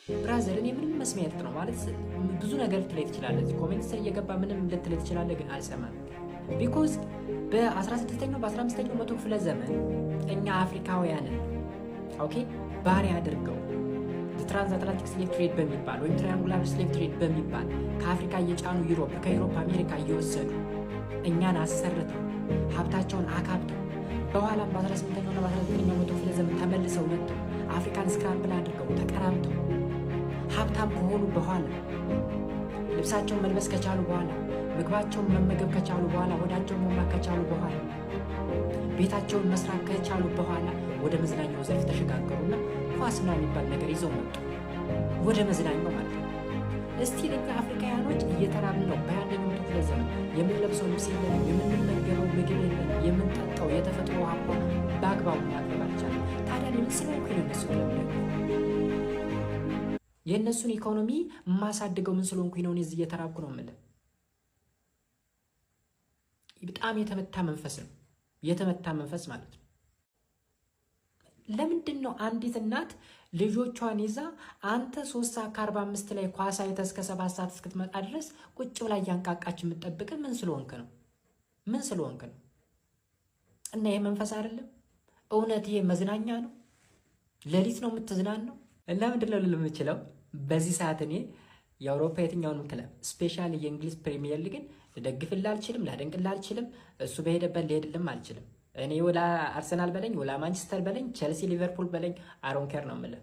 Brother፣ እኔ ምንም መስሚያ ጥጥ ነው ማለት ብዙ ነገር ልትለይ ትችላለህ። እዚህ comment ስር እየገባ ምንም ልትለይ ትችላለህ፣ ግን አልሰማም። Because በ16ኛው በ15ኛው መቶ ክፍለ ዘመን እኛ አፍሪካውያንን okay ባሪያ አድርገው trans Atlantic slave trade በሚባል ወይም triangular slave trade በሚባል ከአፍሪካ እየጫኑ Europe፣ ከ Europe አሜሪካ እየወሰዱ እኛን አሰርተው ሀብታቸውን አካብተው በኋላም በ18ኛው እና በ19ኛው መቶ ክፍለ ዘመን ተመልሰው መጥተው አፍሪካን scramble አድርገው ተቀራምተው ሀብታም ከሆኑ በኋላ፣ ልብሳቸውን መልበስ ከቻሉ በኋላ፣ ምግባቸውን መመገብ ከቻሉ በኋላ፣ ሆዳቸውን መሙላት ከቻሉ በኋላ፣ ቤታቸውን መስራት ከቻሉ በኋላ ወደ መዝናኛው ዘርፍ ተሸጋገሩና ኳስ ምናምን የሚባል ነገር ይዘው መጡ። ወደ መዝናኛው ማለት ነው። እስቲ እኛ አፍሪካውያኖች እየተራብን ነው። በ21ኛው መቶ ክፍለ ዘመን የምንለብሰው ልብስ የለንም፣ የምንመገበው ምግብ የለንም፣ የምንጠጣው የተፈጥሮ ውሃ እንኳን በአግባቡ ማቅረብ አልቻለም። ታዲያ እኔ ምን ስለሆንኩኝ ነው እነሱ ክለብ የእነሱን ኢኮኖሚ የማሳድገው? ምን ስለሆንኩኝ ነው? እኔ እዚህ እየተራብኩ ነው የምልህ። በጣም የተመታ መንፈስ ነው፣ የተመታ መንፈስ ማለት ነው። ለምንድን ነው አንዲት እናት ልጆቿን ይዛ አንተ 3 ሰዓት ከ45 ላይ ኳስ አይተህ እስከ 7 ሰዓት እስክትመጣ ድረስ ቁጭ ብላ እያንቃቃች የምትጠብቅህ? ምን ስለሆንክ ነው? ምን ስለሆንክ ነው? እና ይሄ መንፈስ አይደለም? እውነት ይሄ መዝናኛ ነው? ሌሊት ነው የምትዝናነው? እና ምንድን ነው ልል የምችለው፣ በዚህ ሰዓት እኔ የአውሮፓ የትኛውንም ክለብ specially የእንግሊዝ ፕሪሚየር ሊግን ልደግፍልህ አልችልም፣ ላደንቅልህ አልችልም። እሱ በሄደበት ሊሄድልም አልችልም። እኔ ወላ አርሰናል በለኝ፣ ወላ ማንቸስተር በለኝ፣ ቸልሲ፣ ሊቨርፑል በለኝ፣ I don't care ነው የምልህ።